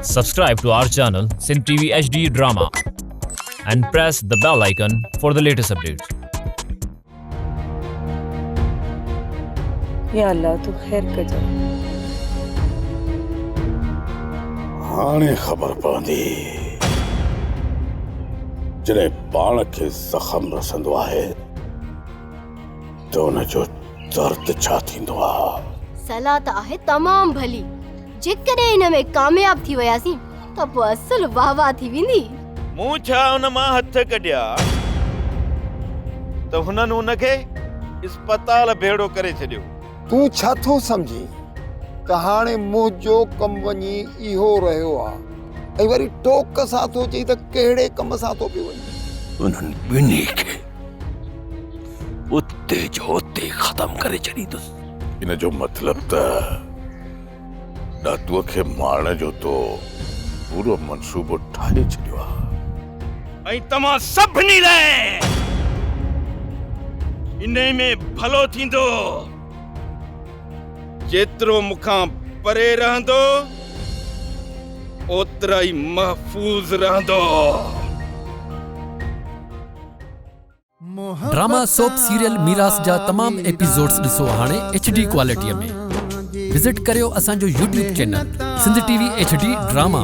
Subscribe to our channel Sindh TV HD Drama and press the bell icon for the latest updates. يا الله تون خير ڪجان. هاڻي خبر پوندي جڏهن پاڻ کي زخم رسندو آهي ته ان جو درد ڇا ٿيندو آ. صلاح ته آهي تمام ڀلي. جيڪڏهن ان ۾ ڪامياب ٿي وياسين ته پوء اصل واهه واهه ٿي ويندي. مون ڇا ان مان هٿ ڪڍيا ته هنن ان کي اسپتال ڀيڙو ڪري ڇڏيو. تون ڇا ٿو سمجهين ته هاڻي منهنجو ڪم وڃي اهو رهيو آ ۽ وري ٽوڪ سان ٿو چئين ته ڪهڙي ڪم سان ٿو پيو وڃين. انهن ٻنهي کي اتي جو اتي ختم ڪري ڇڏيندس. ان جو مطلب ته ڏاتوء کي مارڻ جو تو پورو منصوبو ٺاهي ڇڏيو آ. ۽ توهان سڀني لاء انهي ۾ ڀلو ٿيندو. جيترو مون کان پري رهندو، اوترا ئي محفوظ رهندو. ڊراما سوپ سيريل ميراث جا تمام ايپيسوڊز ڏسو هاڻي ايڇ ڊي ڪوالٽي ۾ وزٽ ڪريو اسان جو YouTube channel Sindh T V H D drama.